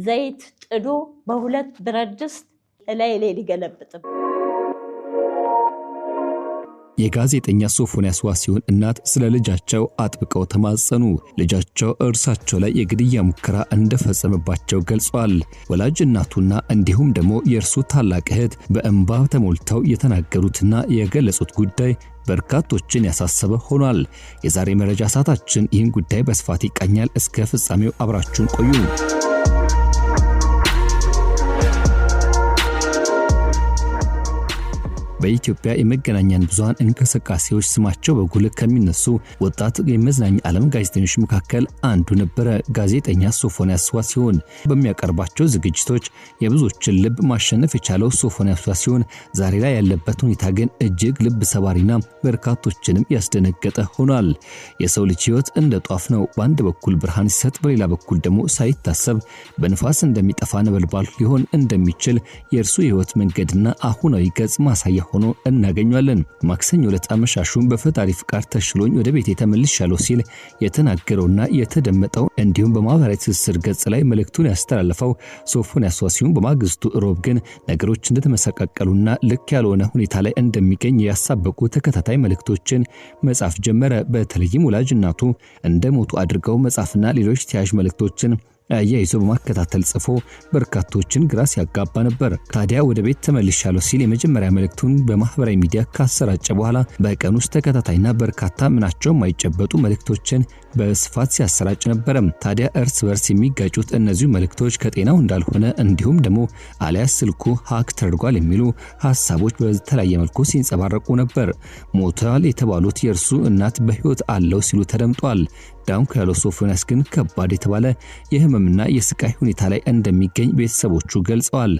ዘይት ጥዶ በሁለት ብረት ድስት እላይ ላይ ሊገለብጥም። የጋዜጠኛ ሶፎንያስ ዋሲሁን እናት ስለ ልጃቸው አጥብቀው ተማጸኑ። ልጃቸው እርሳቸው ላይ የግድያ ሙከራ እንደፈጸመባቸው ገልጿል። ወላጅ እናቱና እንዲሁም ደግሞ የእርሱ ታላቅ እህት በእንባ ተሞልተው የተናገሩትና የገለጹት ጉዳይ በርካቶችን ያሳሰበ ሆኗል። የዛሬ መረጃ ሰዓታችን ይህን ጉዳይ በስፋት ይቃኛል። እስከ ፍጻሜው አብራችሁን ቆዩ። በኢትዮጵያ የመገናኛን ብዙሃን እንቅስቃሴዎች ስማቸው በጉልህ ከሚነሱ ወጣት የመዝናኛ ዓለም ጋዜጠኞች መካከል አንዱ ነበረ ጋዜጠኛ ሶፎንያስ ዋሲሁን። በሚያቀርባቸው ዝግጅቶች የብዙዎችን ልብ ማሸነፍ የቻለው ሶፎንያስ ዋሲሁን ዛሬ ላይ ያለበት ሁኔታ ግን እጅግ ልብ ሰባሪና በርካቶችንም ያስደነገጠ ሆኗል። የሰው ልጅ ሕይወት እንደ ጧፍ ነው። በአንድ በኩል ብርሃን ሲሰጥ፣ በሌላ በኩል ደግሞ ሳይታሰብ በንፋስ እንደሚጠፋ ነበልባል ሊሆን እንደሚችል የእርሱ የሕይወት መንገድና አሁናዊ ገጽ ማሳያ ሆኖ እናገኘዋለን። ማክሰኞ ዕለት አመሻሹን በፈጣሪ ፍቃድ ተሽሎኝ ወደ ቤቴ ተመልሻለሁ ሲል የተናገረውና የተደመጠው እንዲሁም በማህበራዊ ትስስር ገጽ ላይ መልእክቱን ያስተላለፈው ሶፎንያስ ዋሲሁን በማግስቱ ሮብ ግን ነገሮች እንደተመሰቃቀሉና ልክ ያልሆነ ሁኔታ ላይ እንደሚገኝ ያሳበቁ ተከታታይ መልእክቶችን መጻፍ ጀመረ። በተለይም ወላጅ እናቱ እንደሞቱ አድርገው መጻፍና ሌሎች ተያያዥ መልእክቶችን አያይዞ በማከታተል ጽፎ በርካቶችን ግራ ሲያጋባ ነበር። ታዲያ ወደ ቤት ተመልሻለሁ ሲል የመጀመሪያ መልእክቱን በማህበራዊ ሚዲያ ካሰራጨ በኋላ በቀን ውስጥ ተከታታይና በርካታ ምናቸው የማይጨበጡ መልእክቶችን በስፋት ሲያሰራጭ ነበረ። ታዲያ እርስ በርስ የሚጋጩት እነዚሁ መልእክቶች ከጤናው እንዳልሆነ እንዲሁም ደግሞ አሊያስ ስልኩ hack ተደርጓል የሚሉ ሀሳቦች በተለያየ መልኩ ሲንጸባረቁ ነበር። ሞተዋል የተባሉት የእርሱ እናት በህይወት አለው ሲሉ ተደምጧል። ዳንኩ ያለው ሶፎንያስ ግን ከባድ የተባለ የህመምና የስቃይ ሁኔታ ላይ እንደሚገኝ ቤተሰቦቹ ገልጸዋል።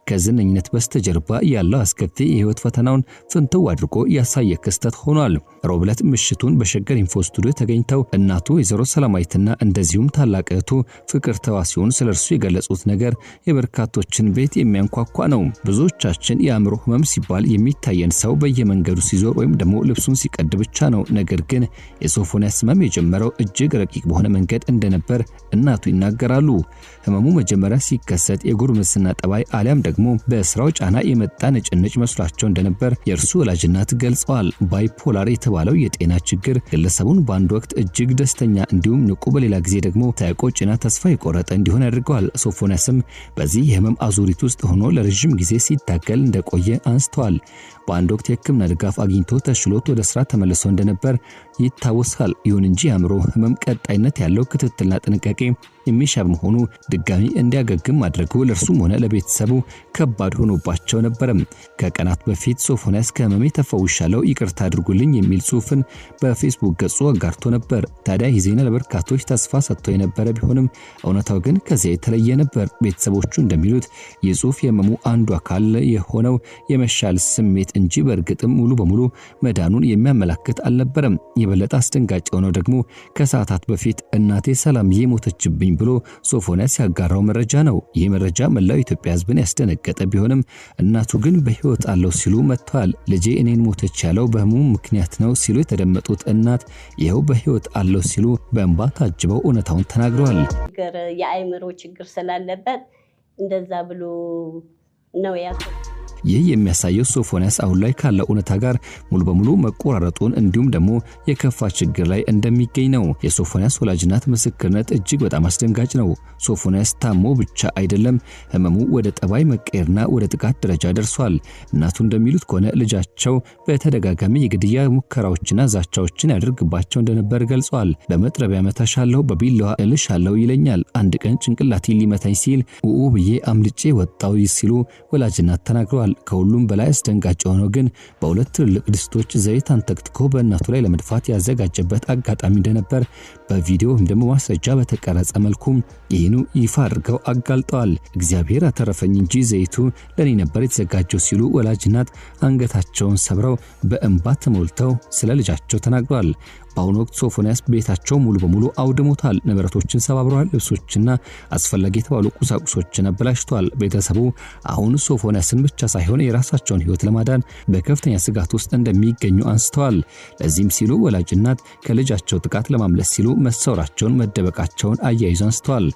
ከዝነኝነት በስተጀርባ ያለው አስከፊ የህይወት ፈተናውን ፍንትው አድርጎ ያሳየ ክስተት ሆኗል። ሮብ ዕለት ምሽቱን በሸገር ኢንፎ ስቱዲዮ ተገኝተው እናቱ ወይዘሮ ሰላማዊትና እንደዚሁም ታላቅ እህቱ ፍቅርተ ዋሲሁን ስለ እርሱ የገለጹት ነገር የበርካቶችን ቤት የሚያንኳኳ ነው። ብዙዎቻችን የአእምሮ ህመም ሲባል የሚታየን ሰው በየመንገዱ ሲዞር ወይም ደግሞ ልብሱን ሲቀድ ብቻ ነው። ነገር ግን የሶፎንያስ ህመም የጀመረው እጅግ ረቂቅ በሆነ መንገድ እንደነበር እናቱ ይናገራሉ። ህመሙ መጀመሪያ ሲከሰት የጉርምስና ጠባይ አሊያም ደግሞ በስራው ጫና የመጣ ንጭንጭ መስሏቸው እንደነበር የእርሱ ወላጅ እናት ገልጸዋል። Bipolar የተባለው የጤና ችግር ግለሰቡን በአንድ ወቅት እጅግ ደስተኛ እንዲሁም ንቁ፣ በሌላ ጊዜ ደግሞ ተቆጭና ተስፋ የቆረጠ እንዲሆን ያደርገዋል። ሶፎንያስም በዚህ የህመም አዙሪት ውስጥ ሆኖ ለረዥም ጊዜ ሲታገል እንደቆየ አንስተዋል። በአንድ ወቅት የህክምና ድጋፍ አግኝቶ ተሽሎት ወደ ስራ ተመልሶ እንደነበር ይታወሳል። ይሁን እንጂ የአእምሮ ህመም ቀጣይነት ያለው ክትትልና ጥንቃቄ የሚሻ በመሆኑ ድጋሚ እንዲያገግም ማድረጉ ለእርሱም ሆነ ለቤተሰቡ ከባድ ሆኖባቸው ነበረ። ከቀናት በፊት ሶፎንያስ ከህመሜ ተፈውሻለሁ ይቅርታ አድርጉልኝ የሚል ጽሑፍን በፌስቡክ ገጹ አጋርቶ ነበር። ታዲያ ይህ ዜና ለበርካቶች ተስፋ ሰጥቶ የነበረ ቢሆንም እውነታው ግን ከዚያ የተለየ ነበር። ቤተሰቦቹ እንደሚሉት ይህ ጽሑፍ የህመሙ አንዱ አካል የሆነው የመሻል ስሜት እንጂ በእርግጥም ሙሉ በሙሉ መዳኑን የሚያመላክት አልነበረም። የበለጠ አስደንጋጭ የሆነው ደግሞ ከሰዓታት በፊት እናቴ ሰላምዬ ሞተችብኝ ብሎ ሶፎንያስ ያጋራው መረጃ ነው። ይህ መረጃ መላው ኢትዮጵያ ሕዝብን ያስደነገጠ ቢሆንም እናቱ ግን በህይወት አለው ሲሉ መጥተዋል። ልጄ እኔን ሞተች ያለው በህመሙ ምክንያት ነው ሲሉ የተደመጡት እናት ይኸው በህይወት አለው ሲሉ በእንባ ታጅበው እውነታውን ተናግረዋል። የአእምሮ ችግር ስላለበት እንደዛ ብሎ ነው ያሰ ይህ የሚያሳየው ሶፎንያስ አሁን ላይ ካለው እውነታ ጋር ሙሉ በሙሉ መቆራረጡን እንዲሁም ደግሞ የከፋ ችግር ላይ እንደሚገኝ ነው። የሶፎንያስ ወላጅ እናት ምስክርነት እጅግ በጣም አስደንጋጭ ነው። ሶፎንያስ ታሞ ብቻ አይደለም፣ ህመሙ ወደ ጠባይ መቀየርና ወደ ጥቃት ደረጃ ደርሷል። እናቱ እንደሚሉት ከሆነ ልጃቸው በተደጋጋሚ የግድያ ሙከራዎችና ዛቻዎችን ያደርግባቸው እንደነበር ገልጿል። በመጥረቢያ መታሻለሁ፣ በቢላዋ እልሻለሁ ይለኛል። አንድ ቀን ጭንቅላቴን ሊመታኝ ሲል ኡኡ ብዬ አምልጬ ወጣው ሲሉ ወላጅ እናት ተናግረዋል። ከሁሉም በላይ አስደንጋጭ የሆነው ግን በሁለት ትልልቅ ድስቶች ዘይት አንተክትኮ በእናቱ ላይ ለመድፋት ያዘጋጀበት አጋጣሚ እንደነበር በቪዲዮ ወይም ደግሞ ማስረጃ በተቀረጸ መልኩ ይህኑ ይፋ አድርገው አጋልጠዋል። እግዚአብሔር አተረፈኝ እንጂ ዘይቱ ለኔ ነበር የተዘጋጀው ሲሉ ወላጅ እናት አንገታቸውን ሰብረው በእንባ ተሞልተው ስለ ልጃቸው ተናግረዋል። በአሁኑ ወቅት ሶፎንያስ ቤታቸው ሙሉ በሙሉ አውድሞታል። ንብረቶችን ሰባብረዋል። ልብሶችና አስፈላጊ የተባሉ ቁሳቁሶችን አበላሽቷል። ቤተሰቡ አሁን ሶፎንያስን ብቻ ሳይሆን የራሳቸውን ሕይወት ለማዳን በከፍተኛ ስጋት ውስጥ እንደሚገኙ አንስተዋል። ለዚህም ሲሉ ወላጅ እናት ከልጃቸው ጥቃት ለማምለጥ ሲሉ መሰወራቸውን፣ መደበቃቸውን አያይዘው አንስተዋል።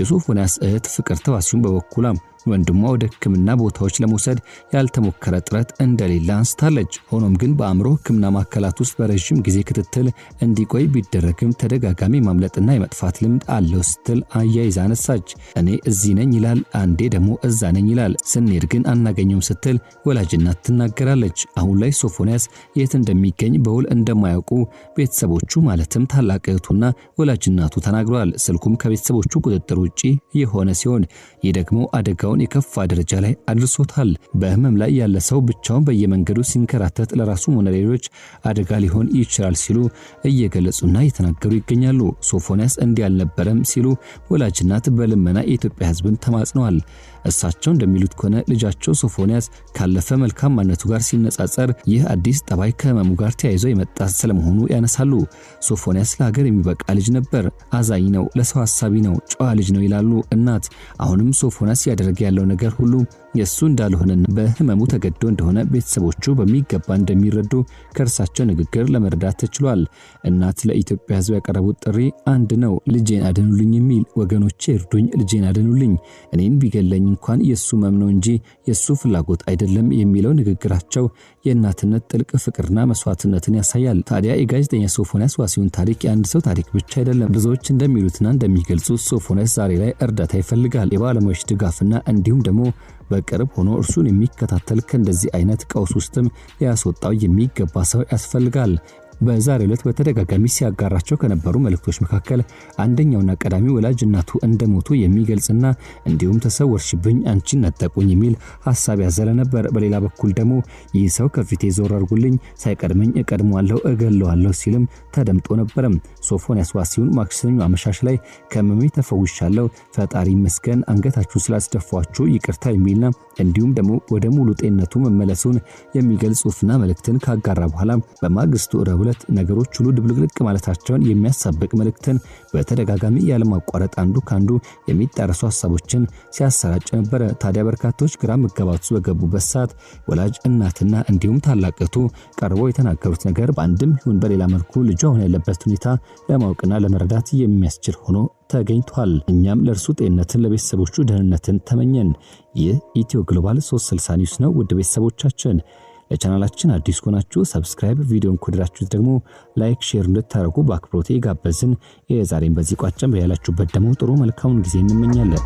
የሶፎንያስ እህት ፍቅርተ ዋሲሁን በበኩሏ ወንድሟ ወደ ሕክምና ቦታዎች ለመውሰድ ያልተሞከረ ጥረት እንደሌለ አንስታለች። ሆኖም ግን በአእምሮ ሕክምና ማዕከላት ውስጥ በረዥም ጊዜ ክትትል እንዲቆይ ቢደረግም ተደጋጋሚ ማምለጥና የመጥፋት ልምድ አለው ስትል አያይዛ አነሳች። እኔ እዚህ ነኝ ይላል፣ አንዴ ደግሞ እዛ ነኝ ይላል፣ ስንሄድ ግን አናገኘውም ስትል ወላጅ እናት ትናገራለች። አሁን ላይ ሶፎንያስ የት እንደሚገኝ በውል እንደማያውቁ ቤተሰቦቹ ማለትም ታላቅ እህቱና ወላጅ እናቱ ተናግረዋል። ስልኩም ከቤተሰቦቹ ቁጥጥር ውጪ የሆነ ሲሆን ይህ ደግሞ አደጋውን የከፋ ደረጃ ላይ አድርሶታል። በህመም ላይ ያለ ሰው ብቻውን በየመንገዱ ሲንከራተት ለራሱም ሆነ ሌሎች አደጋ ሊሆን ይችላል ሲሉ እየገለጹና እየተናገሩ ይገኛሉ። ሶፎንያስ እንዲህ አልነበረም ሲሉ ወላጅ እናት በልመና የኢትዮጵያ ሕዝብን ተማጽነዋል። እሳቸው እንደሚሉት ከሆነ ልጃቸው ሶፎንያስ ካለፈ መልካም ማንነቱ ጋር ሲነጻጸር ይህ አዲስ ጠባይ ከህመሙ ጋር ተያይዞ የመጣ ስለመሆኑ ያነሳሉ። ሶፎንያስ ለሀገር የሚበቃ ልጅ ነበር። አዛኝ ነው፣ ለሰው ሀሳቢ ነው፣ ጨዋ ልጅ ነው ይላሉ እናት። አሁንም ሶፎንያስ ያደረገ ያለው ነገር ሁሉ የሱ እንዳልሆነና በህመሙ ተገዶ እንደሆነ ቤተሰቦቹ በሚገባ እንደሚረዱ ከእርሳቸው ንግግር ለመረዳት ተችሏል። እናት ለኢትዮጵያ ሕዝብ ያቀረቡት ጥሪ አንድ ነው፣ ልጄን አድኑልኝ የሚል። ወገኖቼ እርዱኝ፣ ልጄን አድኑልኝ፣ እኔን ቢገለኝ እንኳን የሱ ህመም ነው እንጂ የሱ ፍላጎት አይደለም የሚለው ንግግራቸው የእናትነት ጥልቅ ፍቅርና መስዋዕትነትን ያሳያል። ታዲያ የጋዜጠኛ ሶፎንያስ ዋሲሁን ታሪክ የአንድ ሰው ታሪክ ብቻ አይደለም። ብዙዎች እንደሚሉትና እንደሚገልጹት ሶፎንያስ ዛሬ ላይ እርዳታ ይፈልጋል፣ የባለሙያዎች ድጋፍና እንዲሁም ደግሞ በቅርብ ሆኖ እርሱን የሚከታተል ከእንደዚህ አይነት ቀውስ ውስጥም ሊያስወጣው የሚገባ ሰው ያስፈልጋል። በዛሬው ዕለት በተደጋጋሚ ሲያጋራቸው ከነበሩ መልእክቶች መካከል አንደኛውና ቀዳሚ ወላጅ እናቱ እንደሞቱ የሚገልጽና እንዲሁም ተሰወርሽብኝ፣ አንቺን ነጠቁኝ የሚል ሐሳብ ያዘለ ነበር። በሌላ በኩል ደግሞ ይህ ሰው ከፊቴ ዞር አድርጉልኝ፣ ሳይቀድመኝ እቀድመዋለሁ፣ እገለዋለሁ ሲልም ተደምጦ ነበር። ሶፎንያስ ዋሲሁን ማክሰኞ አመሻሽ ላይ ከህመሜ ተፈውሻለሁ፣ ፈጣሪ ይመስገን፣ አንገታችሁ ስላስደፏችሁ ይቅርታ የሚልና እንዲሁም ደግሞ ወደ ሙሉ ጤንነቱ መመለሱን የሚገልጽ ጽሑፍና መልእክትን ካጋራ በኋላ በማግስቱ ረቡዕ ዕለት ነገሮች ሁሉ ድብልቅልቅ ማለታቸውን የሚያሳብቅ መልእክትን በተደጋጋሚ ያለማቋረጥ አንዱ ካንዱ የሚጣረሱ ሐሳቦችን ሲያሰራጭ ነበር። ታዲያ በርካቶች ግራ መጋባት ውስጥ በገቡበት ሰዓት ወላጅ እናትና እንዲሁም ታላቅ እህቱ ቀርበው የተናገሩት ነገር በአንድም ይሁን በሌላ መልኩ ልጁ አሁን ያለበት ሁኔታ ለማወቅና ለመረዳት የሚያስችል ሆኖ ተገኝቷል። እኛም ለእርሱ ጤንነትን ለቤተሰቦቹ ደህንነትን ተመኘን። ይህ ኢትዮ ግሎባል 360 ኒውስ ነው። ውድ ቤተሰቦቻችን ለቻናላችን አዲስ ከሆናችሁ subscribe፣ ቪዲዮን ከወደዳችሁት ደግሞ like፣ share እንድታደርጉ በአክብሮት ጋበዝን። የዛሬን በዚህ ቋጨን። በያላችሁበት ደግሞ ጥሩ መልካሙን ጊዜ እንመኛለን።